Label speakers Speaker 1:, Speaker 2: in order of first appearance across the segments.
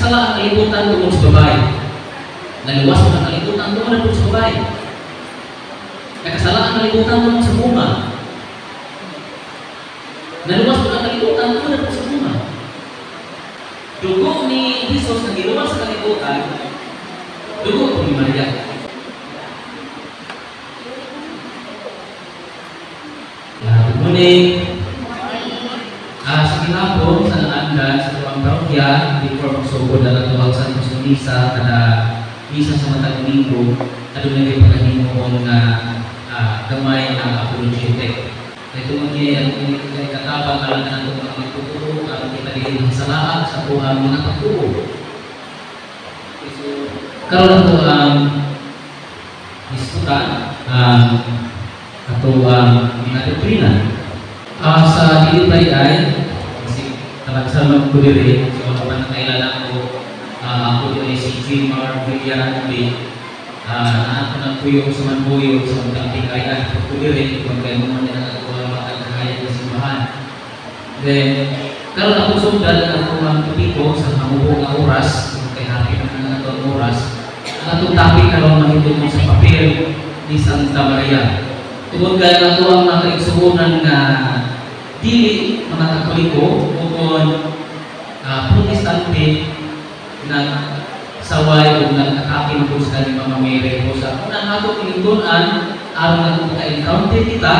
Speaker 1: Nakasala ang kalibutan tungod sa babae. Naluwas ang kalibutan tungod sa babae. Nakasala ang kalibutan tungod sa bunga. Naluwas ang kalibutan tungod sa bunga. Dugo ni Jesus na giluwas sa kalibutan, dugo ni Maria. Good morning. Sa gihapon sa naandan sa tuwang parokya, before magsugod na ito ang Santos ng Misa, kada misa sa matag Domingo, adunay kay pagkahimuon nga gamay nga apologetic. Kay tungod niya ang katabang alang kanatong mga magtutuo aron kita dili masalaan sa tuwang mga pagtuo. Okay, so karon ato ang diskutan ang ato ang mga doktrina. Sa dili pa ay kasi talagsan ko diri, so wala pa nakailan ako. Ako diri si G. Mark Villarante. Na ako nagpuyo sa Manbuyo sa mga kaya ko diri kung kay mo man ang ako ang makakahayag sa simbahan. Then karon ako sundan ang akong topiko sa hamubo nga oras, kung kay happy man ang atong oras. Ang atong topic karon mahitungod sa papel ni Santa Maria. Tungod kay ato ang mga kaigsuonan nga dili mga Katoliko o kon Protestante nagsaway o nag-atake mo sa ni Mama Mary o sa unang ato tinitun-an aron nga kung maka-encounter kita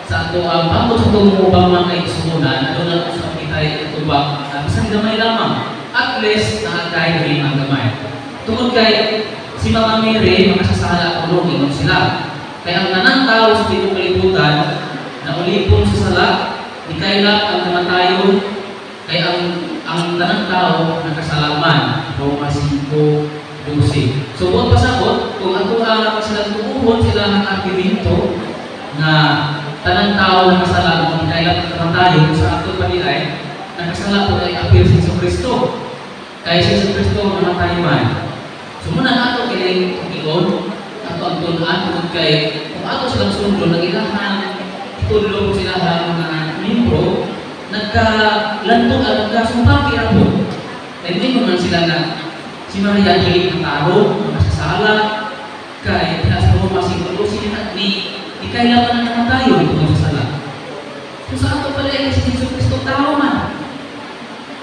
Speaker 1: sa ato ang bangko sa itong ubang mga kaigsuonan, doon na usap kita itubang bisan gamay lamang, at least nakakaya rin ang gamay. Tungod kay si Mama Mary makasasala kuno ingon sila. Kaya ang tanang tao sa tibuok kalibutan na ulipon sa sala, di kailap ang kamatayon, kaya ang tanang tao nakasalaman. Roma 5:12. So buot pasabot, kung ato ang silang tuuhon, sila ang argumento na tanang tao nakasalaman, di kailap ang kamatayon, sa ato pa nila ay nakasala po ay apil si Jesu Kristo. Kaya si Jesu Kristo namatay man. So muna nato kining tugion, ato ang tun-an tungod kay kung ato silang sundon ang ilahang itudlo sila mga membro nagkalanto at nagkasumpaki ra po. Kay moingon man sila na si Maria dili mataro, makasasala, kay diha sa Roma 5:12 ni di kailangan na namatayon tungod sa sala. So sa ato pala ay si Jesu Kristo tao man.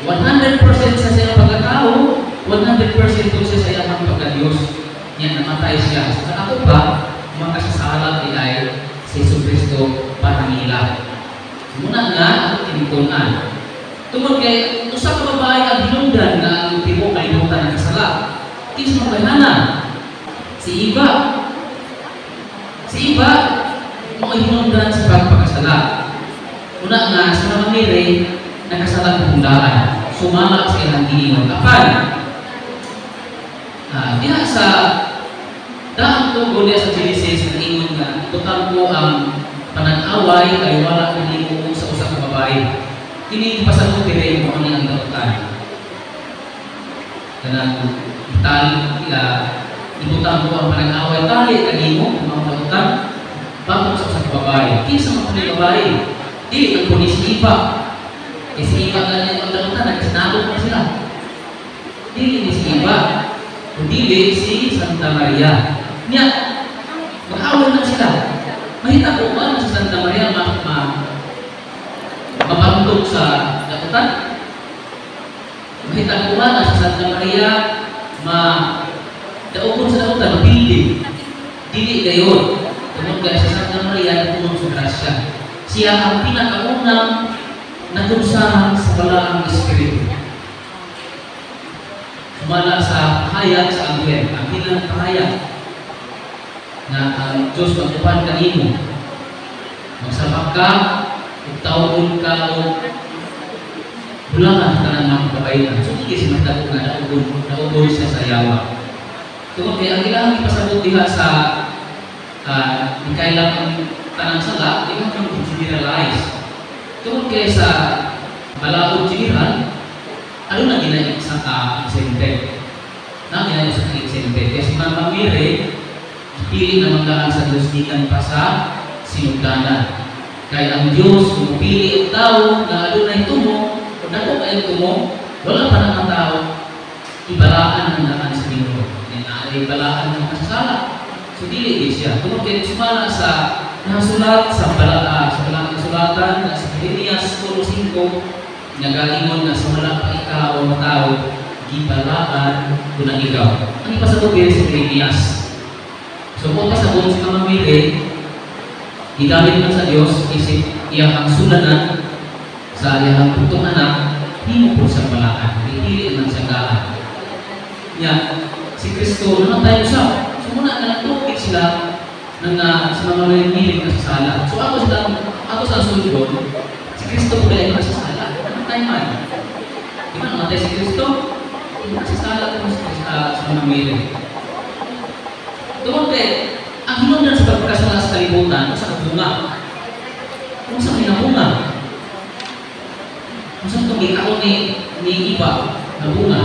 Speaker 1: 100% sa siyang pagkatao, 100% po siya sa iyang pagka-Diyos. Niya namatay siya. So, sa ato pa, makasasala di ay si Jesu Kristo panangila. Muna nga, ato tinitunan. Tungod kay usa ka babae ang hinungdan nga ang tibuok kalibutan nakasala. Kinsa man bayhana? Si Eva. Si Eva mo hinungdan sa pagpakasala. Muna nga si Mama Mary nakasala kung daan. Sumala sa ilang giingon. Apan, diha sa daang tugo niya sa Genesis, nag-ingon nga, ibutang ko ang panag-away kay wala kanimo sa usa ka babae. Kini pasabot diri mo ani ang dautan. Kanang tali ibutang ko ang panag-away tali kanimo ang dautan batok sa usa ka babae. Kinsa man kuni babae? Dili man kuni si Eva. Kay si Eva gani ang dautan, nagsinabot man sila. Dili ni si Eva, kundi si Santa Maria. Nya, mag-away na sila. Mahita ko ba si Santa Maria mabantog sa dakutan? Mahita ko ba si Santa Maria daukon sa dakutan, mapili? Dili gayon. Tungod kay sa Santa Maria napuno sa grasya. Siya ang pinakaunang nakunsahan sa balaang espiritu. Sumala sa pahayag sa anghel, ang bilang pahayag na ang Diyos mag-upan kanimo. Magsabak ka, ug tawgon ka og bulangan sa tanang mga kabaitan. So hindi siya magdako nga naugon siya sa yawa. Tungod kay ang ilang ipasabot diha sa ikailang ang tanang sala, di man generalize. Tungod kay sa balaod general, ano na ginay sa exempted? Na ginay sa exempted. Kaya si Mama Mary, pili na magdaan sa Diyos gikan pa sa sinugdanan. Kaya ang Diyos, kung pili ang tao na adunay tumo, kung dako kayong tumo, wala pa ng tao Ibalaan ang daan sa Ginoo. Nga ibalaan ang makasasala. So dili di siya. Tungod kay sumala sa nasulat sa balaang kasulatan na sa Jeremias 4:5, nagaingon nga sa wala pa ikaw tao, gibalaan ko na ikaw. Ang ipasabot diri sa Jeremias. So kung pasabot si Mama Mary, gigamit man sa Dios isip iyang sulanan sa iyang putong anak, himo po sa balaan, dili man sa gaan. Nya, si Kristo namatay usab. So muna nga nagtukit sila nang sa mga Mary kasasala. So ako sila, ako sa sundon, si Kristo po kaya kasasala. Namatay man. Di ba namatay si Kristo? Hindi kasasala po sa mga Mary. Tungod kay ang hinungdan sa pagkasala sa kalibutan sa bunga. Kung sa bunga. Kung sa itong gikaon ni iba na bunga.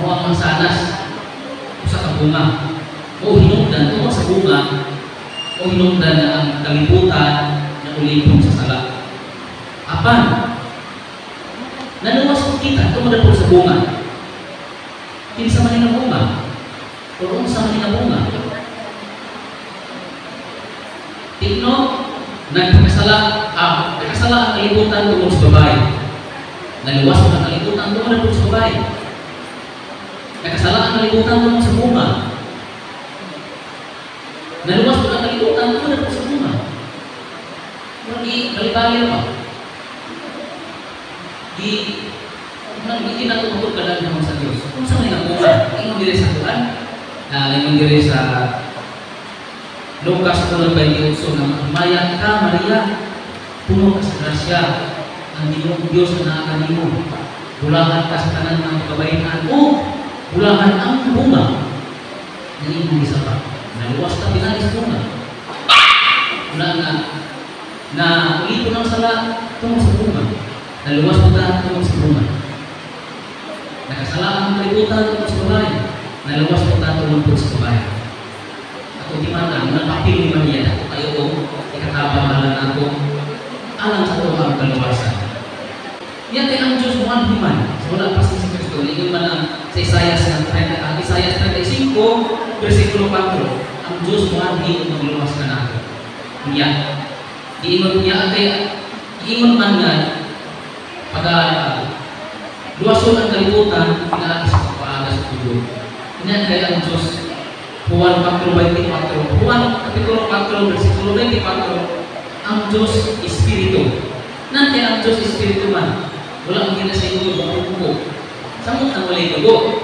Speaker 1: Mo ang mansanas usa ka bunga. O hinungdan tungod sa bunga o hinungdan na ang kalibutan na ulipon sa sala. Apan, naluwas po kita tungod na po sa bunga. Kinsa man ang bunga? O unsa man ang bunga? Tigno, nagpakasala, nagkasala ang kalibutan tungod sa babae. Naluwas ang kalibutan tungod na po sa babae. Nakasala ang kalibutan tungod sa bunga. Naluwas po ang kalibutan tungod na po sa bunga. Murag bali-bali pa. Di nang hindi na tungkol ka lang naman sa Diyos. Kung sa may bunga, ingon diri sa Quran, ingon diri sa Lucas 1:28 na mahimaya ka, Maria, puno ka sa grasya, ang Ginoong Diyos na naa kanimo. Bulahan ka sa tanan ng kababayehan o bulahan ang bunga ng imong gisapa. Naluwas ka pinaagi sa bunga. Wala na na ulipon ang sala tungod sa bunga. Naluwas mo ta tungod sa bunga. Nakasala ang kalibutan tungod sa babae. Naluwas mo ta tungod sa babae. Ako di man ang napapil ni Maria ako kayo o ikatabang alang ako alang sa ito ang kaluwasan. Yan kay ang Diyos one human. So wala pa si Kristo. Ingon man ang sa Isaias ng 30, ang Isaias 35, versikulo 4, ang Diyos one di magluwas ka nato. Niya. Giingon niya kay giingon man nga pag luwason ang kalibutan pinaagi sa pagpaaga sa dugo. Niya kay ang Diyos Juan 4:24, Juan kapitulo 4 versikulo 24, ang Diyos Espiritu. Nan kay ang Diyos Espiritu man. Wala ang gina sa inyo buko. Samot ang walay dugo.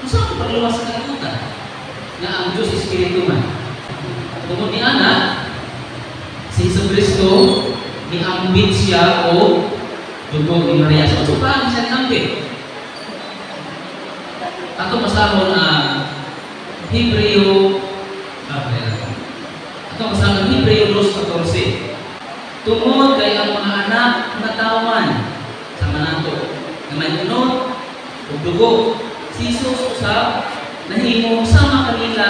Speaker 1: Unsa ang pagluwas sa kalibutan? Nga ang Diyos Espiritu man. Tungod ni ana, si Hesus Kristo niambit siya o dugo ni Maria. So, paano siya niambit? Ato masahon ang Hebreo, ato masahon ang Hebreo 2:14. Tungod kay ang mga anak nga tawman sa manato nga may unod ug dugo, si Jesus usab nahimo sama kanila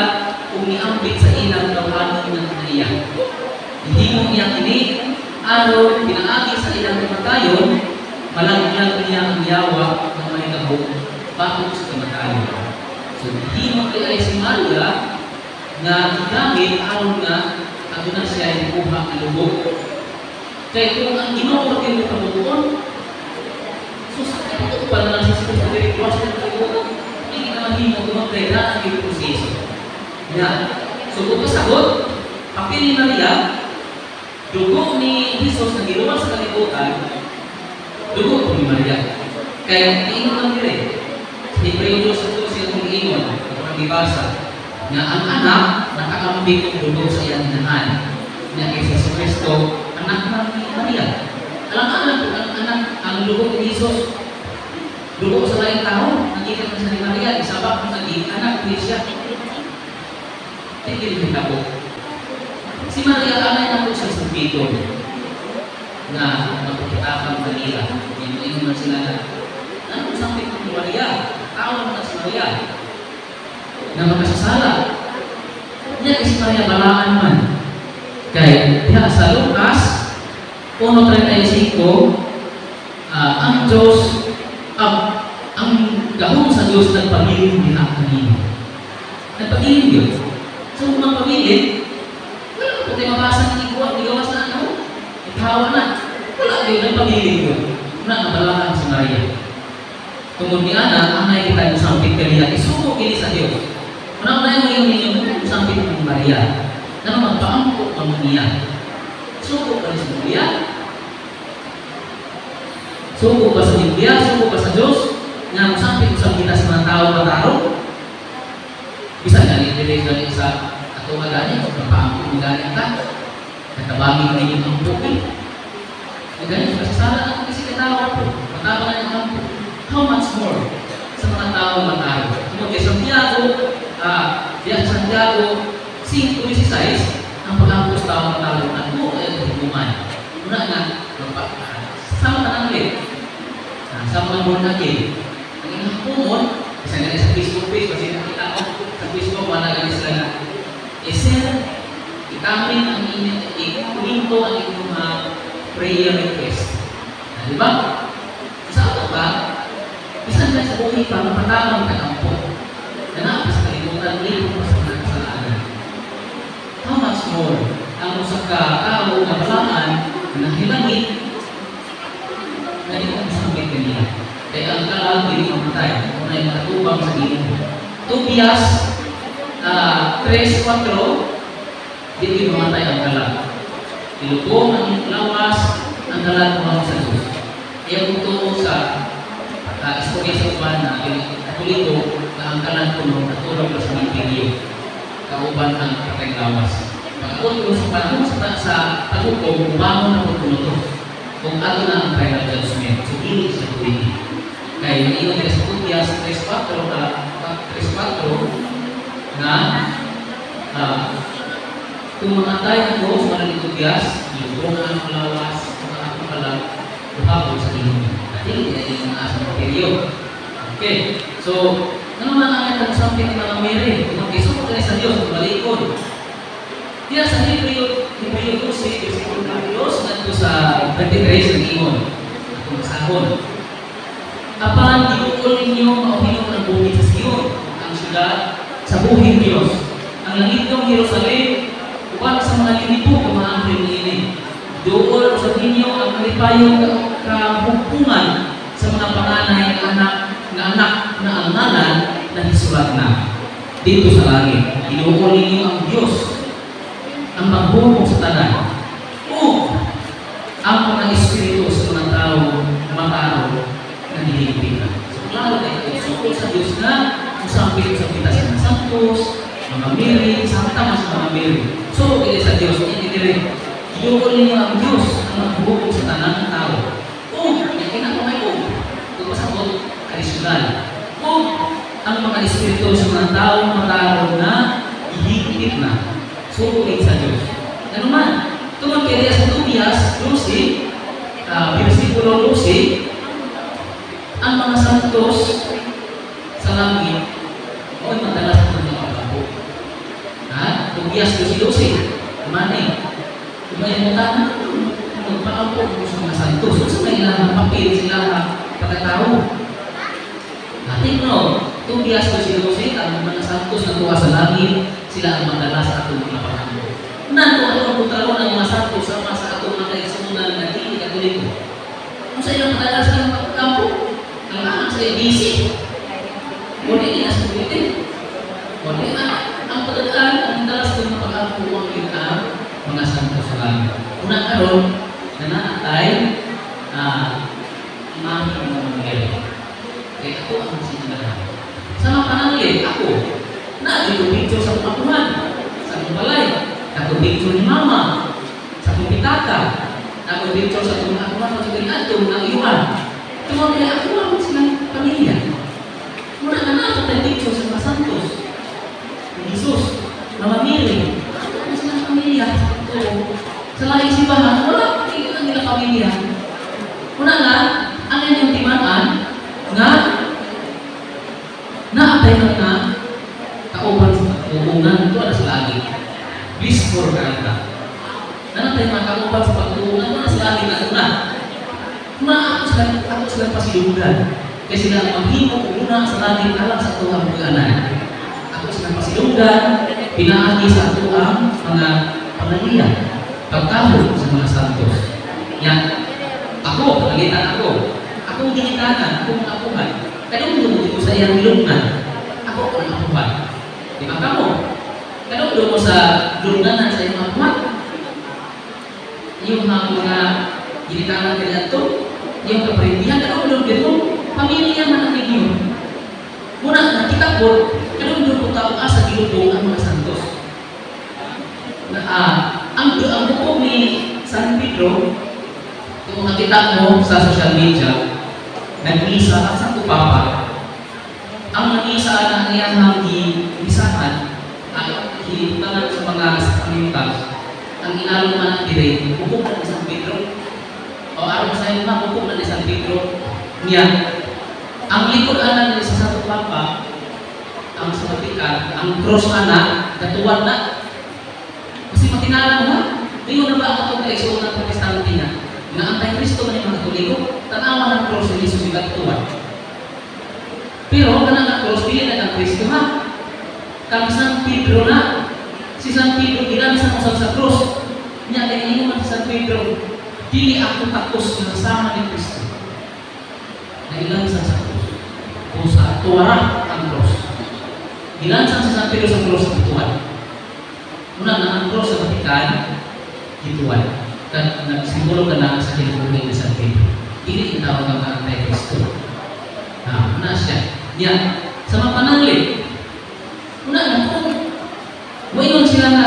Speaker 1: ug niambit sa ilang tawhanon nga kinaiya. Hihimo niya kini aron pinaagi sa ilang kamatayon, malaglag niya ang yawa nga may gahom batok sa kamatayon. So hihimo kay ay si Maria nga gigamit aron nga aduna siya ikuha ang dugo. Kay kung ang Ginoo ra kay kabuuon, so sa katuo pa na lang sa Kristo diri cross ng kalibutan, hindi na mahimo tungod kay naa ang proseso. Ya. So kung pasagot, papel ni Maria, dugo ni Jesus na giluwas sa kalibutan, dugo po ni Maria. Kaya ingon lang dire. Sa Hebreo 2:14 itong ingon, ako gibasa, nga ang anak nakaambit og dugo sa iyang inahan. Nga kay Jesus Kristo, anak man ni Maria. Alang-alang po ang anak, ang dugo ni Jesus, dugo sa laing tao, nagikan man sa ni Maria, isabak mo naging anak ni siya. Tigil hitabo. Si Maria anay na po siya sa pito na mapakitakan kanila. Ingon man sila na, ano sa pito ni Maria? Tao naman si Maria na makasasala. Niya si Maria balaan man. Kay diha sa Lucas 1:35, ang Diyos, ang Ang gahom sa Diyos nagpabilin diha kanino. Nagpabilin yun. So kung magpabilin, wala po tayo mabasa ng iguwa, igawas na ano, ikawa na. Wala yun, nagpabilin yun. Una, nabalaan si Maria. Tungod ni Ana, angay kita musampit kaniya, isuko kini sa Diyos. Una, una yung ninyo musampit ni Maria. Na magpaampo ang niya. Suko ba sa Biblia? Suko ba sa Biblia? Suko ba sa Diyos? Nga musampit usab kita sa mga tao mataro? Bisan gani dili gani sa ato nga gani, magpaampo mo gani ta. Natabangi ninyo ang ampo eh. Gani, kasasara ako kasi katawa po. Matabang na yung ampo. How much more sa mga tao mataro? Tungod kay Santiago, diya sa Santiago 5:16, ang pag-ampo sa tao mataro, ano ay higuman. Una nga, magpa, sama tanan ulit. Sa mga born again, ang inyong kumon, isa nga sa Facebook page, kasi nakita ko sa Facebook, wala gani sila na, i-share, i-comment ang inyong, i-komento ang inyong mga prayer request. Di ba? Sa ato ba, bisan na sa buhi pa, mapatamang kagampo. Na naa sa kalibutan, libo pa sa mga kasalanan. How much more ang usa ka tao nga balaan na hilangit na di mo masambit kanila. Kaya ang kalag dili mamatay, kung ay makatubang sa Ginoo. Tobias 3:4, dili mamatay ang kalag. Ilubong ang lawas, ang kalag mo sa Diyos. Kaya kung tuo sa istorya sa uban na Katoliko na ang kalag kuno natulog na sa Biblia kauban ang patay lawas. Pag-abot ko sa panahon sa paghukom, ubangon na po kuno to. Kung ato na ang final judgment, so dili sa pwede. Kaya maingon nila sa Tobias 3:4 3:4 na kung mamatay ako sa mga ni Tobias, ilubong ang lawas, kung ang akong kalag, buhapon sa Ginoo. Dili na yung mga asa materiyo. Okay. So, ano man ang itong something ni mga Mary? Kung mag-isuko ka sa Diyos, malikod. Diya sa Hebreo 12, versikulo 22, ngadto sa 23, nag-ingon. Atong basahon. Apan, giduol ninyo mauhinong ang bukid sa Sion, ang syudad sa buhing Diyos. Ang langitnong Jerusalem, uban sa mga linibo ka mga anghel niini. Duol sa ninyo ang kalipayong kahugpungan sa mga panganay nga anak na ang ngalan na hisulat na dito sa langit. Giduol ninyo ang Diyos, ang maghumog sa tanan, o ang mga espiritu sa mga tao mataro na gihigpitan. So, klaro kayo, sukol sa Diyos na musampit sa kita sa mga santos, mga Mary, samtang sa mga Mary. So, kaya sa Diyos, hindi diri. Giduol ninyo ang Diyos ang maghukom sa tanang tao. O, yung kinako may o. Kung pasabot, additional. O, ang mga espiritu sa mga tao mataro na ihigpit na. Sukulit sa Diyos. Ano man, tungod kay diya sa Tobias 12, versikulo 12, ang mga santos sa langit, o madalas sa mga pagkabo. Ha? Tobias 12:12, mani. Kung may mutana, magpaampo sa mga santos. So, sa may ilang papel sila pagkatao. Atin no, Tobias 12:12, ang mga santos na tuwa sa langit, sila ang madalas sa atong mga pag-ampo. Nanto atong kontraron ang mga santos sama sa atong mga kaigsuonan nga dili Katoliko. Kung sa ilang madalas ang pag-ampo, ang ang sa busy. Muli na sa bulitin. Muli na ang pagdaan, ang madalas ng mga pag-ampo ang ang mga santos sa langit. Una karon na naatay imahe ng mga mangyari. Kaya ako ang sinagahan. Sa mga pananglit, ako, na dito picture sa akong apuhan, sa akong balay, ako picture ni mama, sa akong pitaka, ako picture sa akong apuhan, sa akong adto, ng iyuhan. Tungod kaya ako ang silang pamilya. Muna na na ako tayo picture sa mga santos, ni Jesus, Mama Mary, ako ang silang pamilya sa pagtuo. Sa laing simbahan, wala ang nila pamilya. Una nga, ang inyong timaan nga naatay na nga kauban sa pagtuungan ito na sa langit. Blissful ka. Nanatay mga kauban sa pagtuungan ito na sa langit na una. Una ako sila pasilungan. Kay sila ang maghimo og luna sa langit alang sa atuang pag-anan. Ato silang pasilunggan, pinaagi sa atuang mga pamilya, pagtahod sa mga santos. Yan, ako, pangalitan ako, akong ginikanan, akong apuhan, kadungdong ko sa iyang lungnan, ako ang apuhan. Di ba kamo? Kadungdong mo sa lungnanan sa iyong apuhan. Iyong mga ginikanan kaniadto, iyong kaparintihan, kadungdong dito, pamilya man ang ninyo. Muna, nakita ko, kadungdong ko tao asa gilubong ang mga santos. Na, ang bukog ni San Pedro, kung nakita mo sa social media, nag-misa ang Santo Papa. Ang nag-misa na ang iyang gimisahan, ang hibutangan sa mga sakramental, ang inalong man ang dire, bukog na ni San Pedro. O aron sa iyo na, bukog na ni San Pedro. Niya, ang likod ana ni sa Santo Papa, ang sa Vatican, ang cross ana, katuwan na. Kasi matinala mo ha? Ngayon na ba ang atong kaigsuonan ng Protestante na? Nga anti-Kristo man yung mga Katoliko, tanawa ng cross ni Jesus yung katuwan. Pero kanang nga cross, dili na kang Kristo ha. Kang San Pedro na. Si San Pedro, gilansan usab sa cross. Nya, kaya man si San Pedro, dili ako takos nga sama ni Kristo. Nailansan sa cross. O sa tuwara ang cross. Gilansan si San Pedro sa cross sa tuwan. Una na ang cross sa Vatican, gituan. Kan nagsimbolo ka na sa kinabuhi ni San Pedro. Dili itawag ang anti-Kristo. Ah, una siya. Niya, sa mga pananglit, una na kung moingon sila na,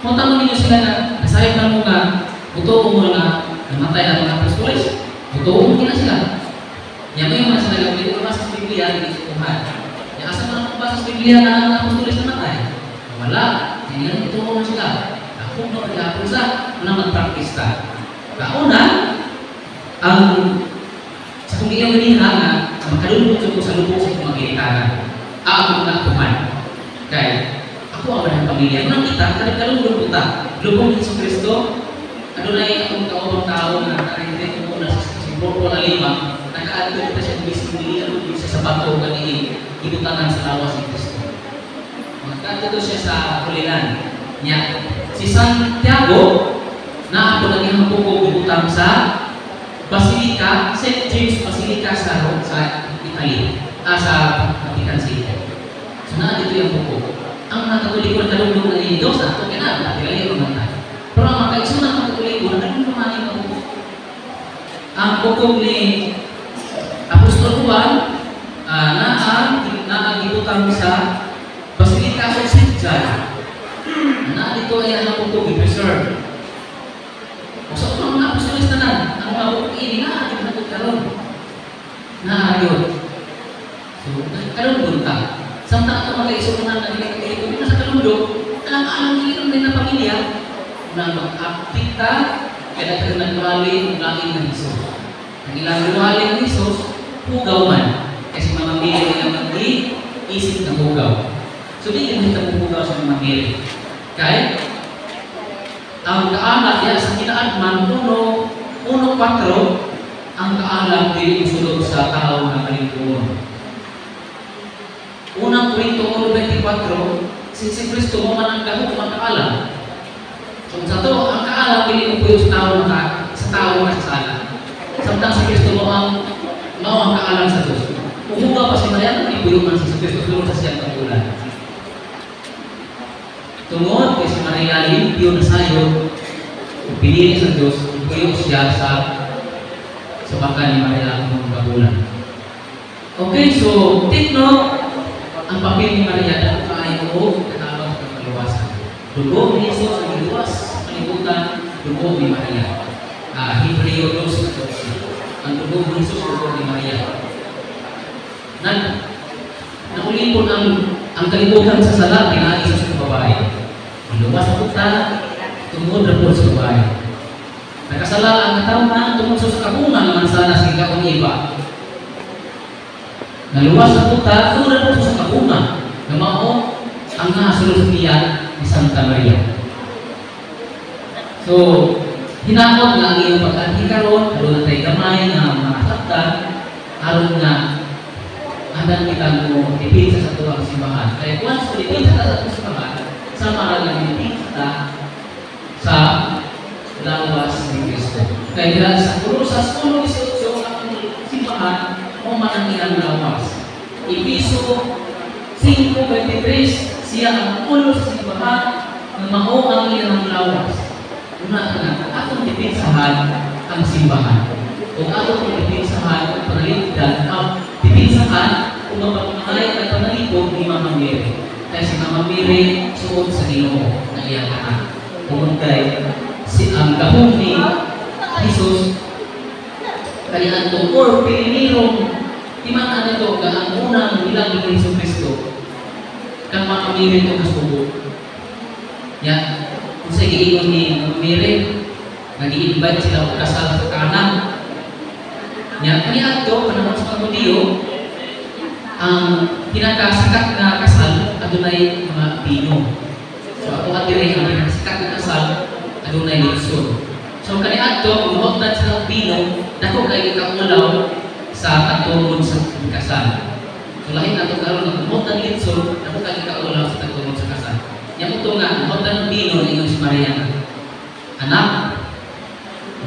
Speaker 1: kung tanong ninyo sila na, nasayop na mo nga, butuo mo na, namatay na mga apostoles, butuo mo na sila. Niya, may mga sila nga, dili ko sa Biblia, dili sa Tuhan. Niya, asa man ang basa sa Biblia na ang apostoles namatay? Wala. Niya, butuo mo sila. Ako no, kagapon sa, una mag-practice ta. Kauna, ang sa kung iyong ganiha nga, makadulog ko sa lubong sa itong mga ginikanan. Ako nga apuhan. Kay, ako ang manang pamilya. Nang kita, kadulog ko ta. Lubong ni Jesu Kristo, adunay akong kaubang tao na narindi ko muna si Borbo na lima, nakaadto kita siya mismo nilialog siya sa bato kani gibutangan sa lawas ni Kristo. Magkaadto siya sa Holy Land. Nya, si Santiago, na ako naging bukog gibutang sa Basilica, St. James Basilica sa Rome, sa Italy, sa Vatican City. So naa dito yung bukog. Ang mga Katoliko na kalungdong na dito sa ato kaya na, dili man tayo. Pero ang mga kaigsuonan ng Katoliko na kalungdong man yung bukog. Ang bukog ni Apostol Juan, naa naa gibutang sa Basilica of St. John. Naa dito ay ang bukog i-preserve. O sa unang mga apostoles tanan, ang mga bukog ini naa dito na karon. Naa yun. So, kalungdong ta. Samtang ato mga kaigsuonan na dili Katoliko dito sa kalungdong, alang-alang dili rin na pamilya na mag-update ta kaya nagkaroon nagwali ang lain ng Jesus. Ang ilang luwali ng Jesus, hugaw man. Kasi Mama Mary ang mag-isip na hugaw. So, di yun kita hugaw sa Mama Mary. Kaya, ang kaalam niya sa kinaadman, 1:4, ang kaalam dili musulod sa tao nga kalingkuon. Unang Korinto 1:24, si Kristo mo man ang gahom ang kaalam. So sa to, ang kaalam dili mo puyo sa tao nga sa tao nga sala. Samtang si Kristo mo ang kaalam sa Dios. Kung pa si Maria, ipuyo man si Kristo sulod sa siyang kabulan. Tungod kay si Maria limpyo na sayo, ug pinili sa Dios, ipuyo siya sa baka ni Maria ang kabulan. Okay, so take note, ang papel ni Maria dako kaayo og katabang sa kaluwasan. Dugo ni Jesus ang giluwas sa kalibutan, dugo ni Maria. Hebreo 2:14. Ang dugo ni Jesus, dugo ni Maria. Nag naulipon ang kalibutan sa sala pinaagi sa babae. Giluwas ang ta tungod ra po sa babae. Nakasala ang katawhan tungod sa kakungan nga mansanas gikaon iba. Naluwas ang ta tungod ra po sa kakungan nga mao ang nasulod sa tiyan ni Santa Maria. So, hinakot nga ang iyong pag-anhi karon, aduna tay gamay nga mga saktan aron nga Kinahanglan kita mo depensa sa atuang simbahan. Kaya once mo depensa ta sa atong simbahan, sama ra nga depensa ta sa lawas ni Kristo. Kaya dira sa Colosas 1:18, ang simbahan mo man ang ilang lawas. Efeso 5:23, siya ang ulo sa simbahan nga mao ang iyang lawas. Una nga, atong depensahan ang simbahan. Kung atong depensahan ang panalipdan, ang depensahan kung mapamangay ang panalipod ni Mama Mary. Kaya si Mama Mary suod sa Ginoo ng iyang anak. Tungod kay si ang gahom ni Jesus kaniadtong or pininirong timan ito nga ang unang bilang ni Jesu Kristo kang Mama Mary ito kasubo. Ya, kung sa giingon ni Mama Mary, nag-i-invite sila og kasal sa Cana. Ya, kaniadto panahon sa mga Hudiyo, ang pinakasikat nga kasal adunay mga bino. So ako diri, ang pinakasikat nga kasal adunay litson. So kaniadto muhotdan sila og bino, dako kay kaulaw sa tagtungod sa kasal. So lahi nato karon nga muhotdan litson, dako kay kaulaw sa tagtungod sa kasal. Yang uto nga muhotdan og bino, ingon si Maria nga, "Anak,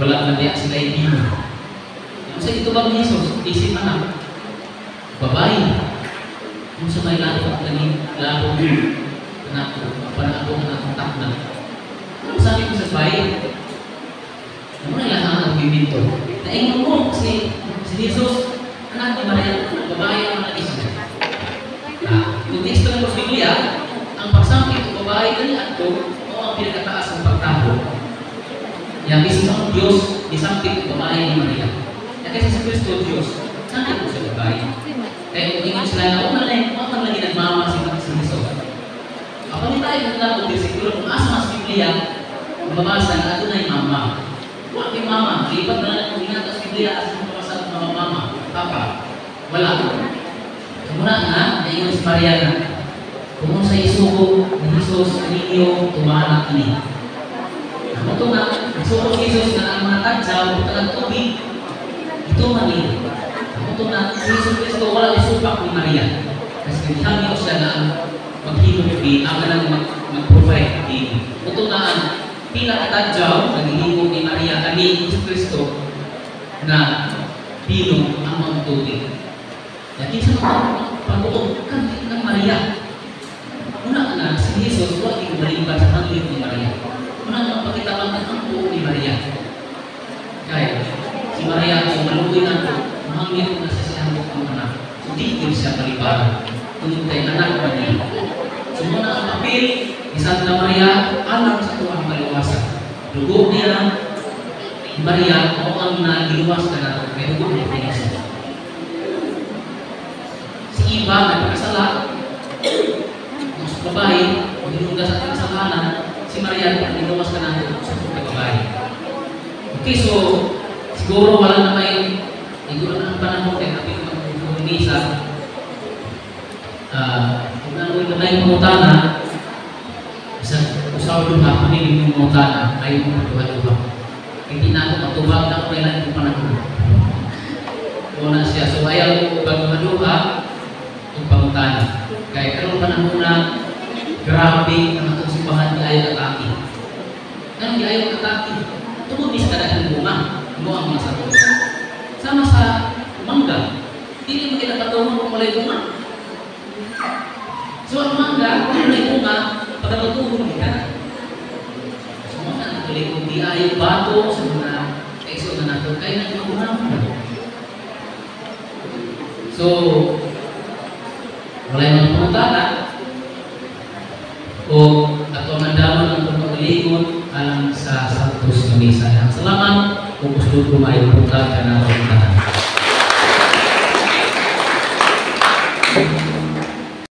Speaker 1: wala man diya sila bino." Yung sa itubag ni Jesus, isip anak, babae, kung sa may labo kani labo anak ko, para ako ang akong takna. Ano sabi ko sa babae? Ano na lang ang argumento? Naingon mo si si Jesus, anak ni Maria, babae ang anak siya. Konteksto ng Biblia, ang pagsampit ng babae kani adto mao ang pinakataas ng pagtaho. Yang mismo ang Diyos isampit ng babae ni Maria. Yang kasi si Kristo Diyos, sampit mo sa babae. Kaya kung ingon sila na, una na, mo man lagi nagmama si Jesus. Ako ni tayo ng lang bersikulo kung asa mas Biblia, mabasa na adunay mama. Wa kay mama, lipat na lang kung ingata sa Biblia asa mabasa ang mga mama, papa. Wala. Muna nga, naingon si Maria na, kung sa isugo ni Jesus ninyo, tumanak ini. Amo to nga, isugo ni Jesus nga ang mga tadyaw, butang tubig, ito man ni. Amo to nga, si Jesus Cristo wala isupak ni Maria. Kasi gihangyo siya na ang maghimo di, ang kanang mag-provide di. Ito nga ang pila ka tadyaw, naghihimo ni Maria ani Jesus Cristo na bino ang mga tubig. Yakin sa mga pag-uog kan ng Maria. Una nga, si Jesus wa gibaliban sa hangyo ni Maria. Una nga pakita man ang ampo ni Maria. Kaya si Maria kung maluoy na ko, mahangyo na siya sa hangyo ng anak. So di gyud siya malibaran. Tungod kay anak man niya. So muna ang papel ni Santa Maria alang sa tuwang kaluwasan. Dugo niya ni Maria mao ang nagiluwas ka nato kay dugo ni Cristo. Si Eva nagpakasala, ang sa babae, hinungga sa ating kasalanan, si Maria giluwas ka nato sa babae. Okay, so siguro wala na may siguro na ang panahon kay kapit mag misa. Kung ano ito na yung pangutana, isa usaw duha, pamili yung pangutana, ayaw mo duha-duha. Hindi na ako matubag na kung kailan yung panahon. Una siya. So ayaw ko pagduha yung pangutana. Kaya karon panahon na grabe ang atong simbahan di ayaw atake. Anong di ayaw atake? Tungod ni sa kadaghang bunga, mo ang mga santo. Sama sa mangga, dili mo kita patuhon kung walay bunga. So ang mangga, kung walay bunga, pagkatutuhon kita. So mga natuloy kung di ayaw bato sa mga kaigsoon na nato, kaya na magunahon. So, wala yung mga pangutana o ato ang andamon ang pagpagalingon alang sa Santos nga Misa. Salamat kung gusto ko maayong buntag kanato tanan.